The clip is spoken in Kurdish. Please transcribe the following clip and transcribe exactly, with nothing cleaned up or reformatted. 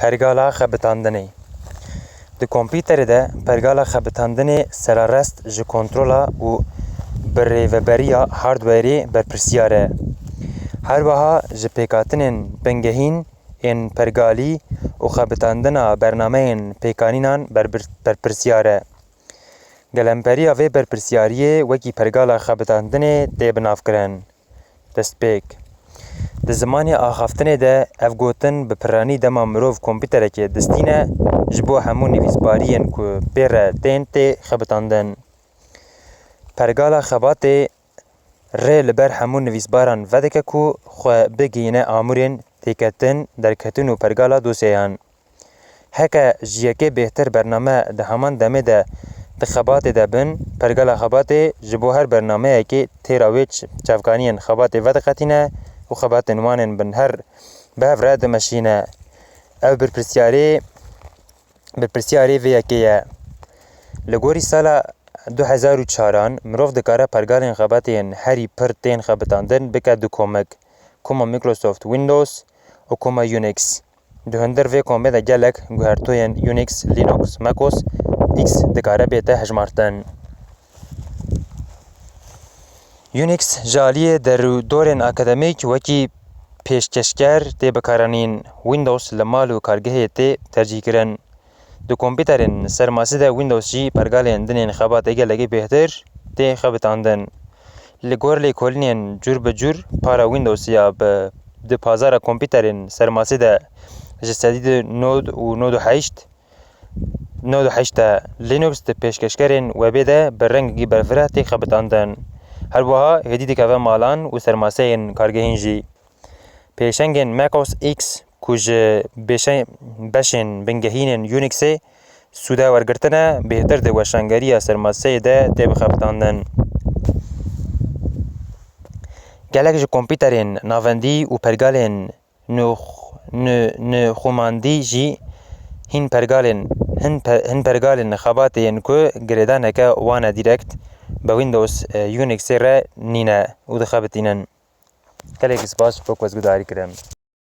Pergala xebitandinê. Di kompîterê de pergala xebitandinê serarest ji kontrola û birêveberiya hardwarê berpirsiyar e. Her wiha ji pêkhatinên bingehîn ên pergalî û xebitandina bernameyên pêkanînan berbir-, berpirsiyar e. Gelemperiya vê berpirsiyariyê wekî pergala xebitandinê tê binavkirin. Destpêk. Di zimanê axaftinê de ev gotin bi piranî dema mirov kompîterekê distîne, ji bo hemû nivîsbariyên ku pê re tên tê xebitandin. Pergala xebatê rê li ber hemû nivîsbaran vedike ku xwe bigihîne amûrên têketin, derketin û pergala dosyeyan. Heke ji yekê bêhtir bername di heman demê de di xebatê de bin, pergala xebatê ji bo her bernameyekê têra wê ç-, çavkaniyên xebatê vediqetîne û xebatên wan ên bin her bi hev re dimeşîne. Ev berpirsiyarê, berpirsiyarê vê yekê ye. Li gorî sala du hezar û çaran mirov dikare pergalên xebatê yên herî pir tên xebitandin bike du komik, koma Microsoft Windows û koma Unix. Di hundir vê komê de gelek guhertoyên Unix, Linux, macOS, X dikare bête hejmartin. Unix ji aliyê derûdorên akademîk wekî pêşkeşker tê bikaranîn. Windows li mal û kargehê tê tercîhkirin. Di kompîterên sermasî de Windows jî pergalên din ên xebatê gelekî bêhtir tê xebitandin. Li gor lêkolînên cûr bi cûr, para Windows ya bi di pazara kompîterên sermasî de ji sedî di nod û nod û heşt, nod û heşt e. Linux di pêşkeşkerên webê de bi rengekî berfireh tê xebitandin. Her wiha hêdî dikeve malan û sermaseyên kargehîn jî. Pêşengên macOS X ku ji bêşe-, beşên bingehînên Unixê sûde wergirtine, bêhtir di weşangeriya sermaseyê de tê bixebitandin. Gelek ji kompîterên navendî û pergalên nûx-, nû-, nûxumandî jî hîn pergalên, hin pe-, hin pergalên xebatê yên ku girêdaneke wan e dîrekt bi Windows, e, Unixê re nîne û dixebitînin. Gelekî spas ji bo ku ez guhdarî kirim.